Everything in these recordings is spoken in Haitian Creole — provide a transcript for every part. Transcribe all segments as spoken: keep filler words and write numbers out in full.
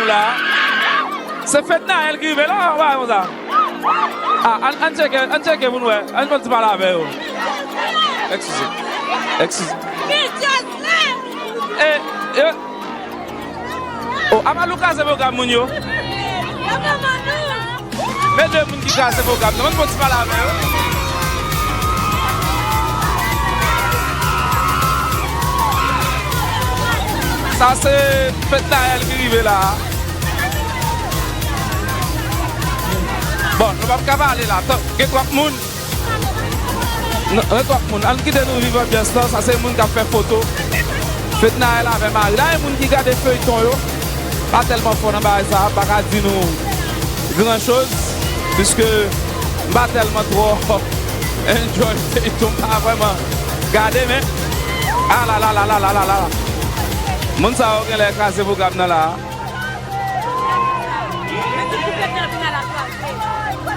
La. Se Fednaelle ki rive la, anba konsa. Ah, ann, ann tcheke, ann tcheke pou n wè. Ann fè ti pale avè yo. Eskize. Eskize. E, e. Oh, Amalou kraze pwogram moun yo. Men de moun ki kraze pwogram nan, mwen bon ti pale avè yo. Sa se Fednaelle ki rive la. Bon, nou p ap ka pale la. Tan, gen twòp moun. Non, gen twòp moun. Ann kite nou viv anbyans lan. Sa se moun k ap fè foto. Fednaelle avè mari. La, gen moun ki gade feyton yo. Pa tèlman fò nan bagay sa a, pa ka di nou gran choz, piske m pa tèlman twò enjoy feyton, m pa vrèman gade, men, ah la la la la la la la. Moun sa yo genlè kraze pwogram nan la.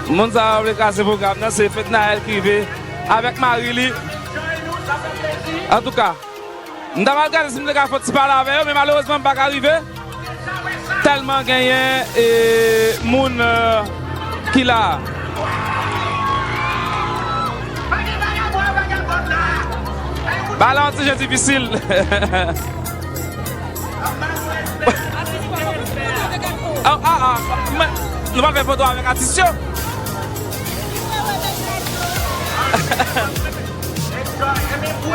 Moun sa yo vle kraze pwogram nan, se Fednaelle ki rive avèk mari li. Antouka, m ta pral gade si m te ka fè yon ti pale avè yo, men malerezman m pa ka rive. Tèlman genyen, e, moun, e, ki la. Bagay la yon ti jan difisil. Ah, ah, ah, men, nou pral fè foto avèk atis yo.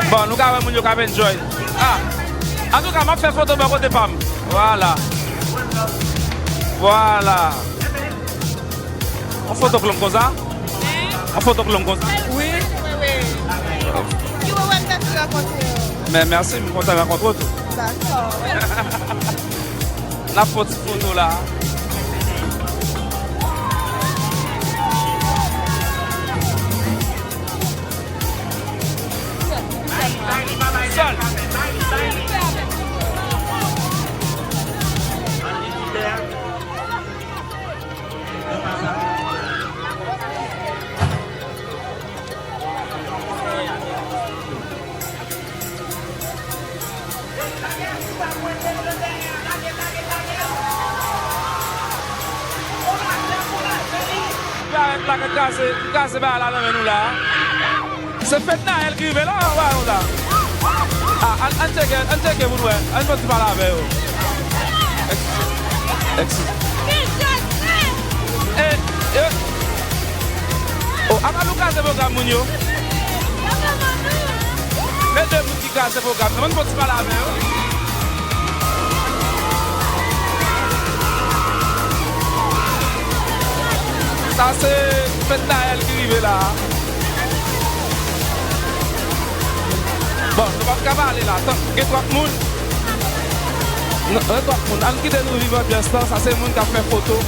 Bon, nou ka wè moun yo k ap enjoy. Ah, antouka, m ap fè foto bò kote pa m. Vwala. Vwala. Yon foto k long konsa? Yon foto k long konsa? Wi. Wi, wi. Ki wè, wè, m ta tou rankontre w. Men mèsi, m kontan rankontre w tou. Dakò. N ap fè yon ti foto la. Sèl. Parèt la, kraze, kraze bagay la nan men nou la. Se Fednaelle ki rive la, anba nou la. Ah, ann, ann tcheke, ann tcheke pou n wè. Ann fè ti pale avè yo. Eskize. Eskize. E, e. Oh, Amalou kraze pwogram moun yo. Men de moun ki kraze pwogram nan, mwen fè ti pale avè yo. Sa se Fednaelle ki rive la. Bon, nou p ap ka pale la. Tan, gen twòp moun. Non, gen twòp moun. Ann kite nou viv anbyans lan. Sa se moun k ap fè foto.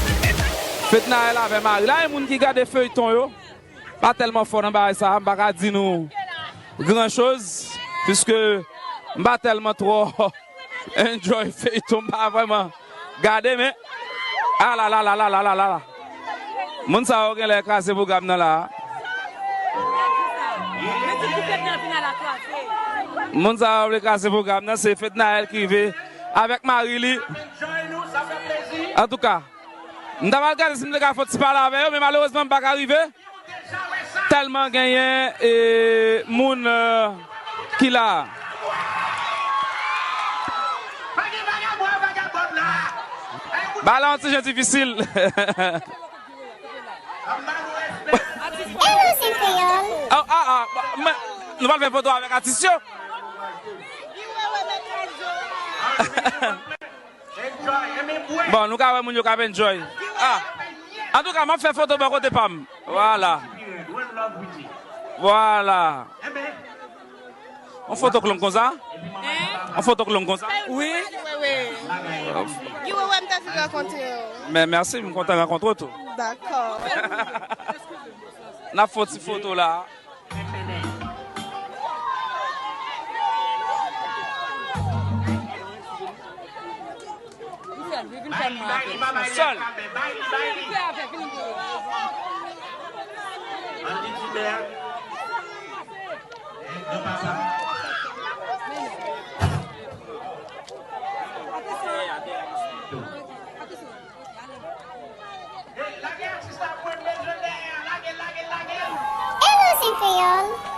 Fednaelle avè mari. La, gen moun ki gade feyton yo. Pa tèlman fò nan bagay sa a, m pa ka di nou gran choz, piske m pa tèlman twò enjoy feyton, m pa vrèman gade, men, ah la la la la la la la. Moun sa yo genlè kraze pwogram nan la. Moun sa yo vle kraze pwogram nan, se Fednaelle ki rive avèk mari li. Antouka, m ta pral gade si m te ka fè yon ti pale avè yo, men malerezman m pa ka rive. Tèlman genyen, e, moun, e, ki la. Bagay la yon ti jan difisil. Hello, Saint Creole. Ah, ah, ah, men, nou pral fè foto avèk atis yo. Bon, nou ka wè moun yo k ap enjoy. Ah. Antouka, m ap fè foto bò kote pa m. Vwala. Vwala. Yon foto k long konsa? Yon foto k long konsa? Wi. Wi, wi. Ki wè, wè, m ta fin rankontre w. Men mèsi, m kontan rankontre w tou. Dakò. N ap fè yon ti foto la. Sèl. Kreyòl.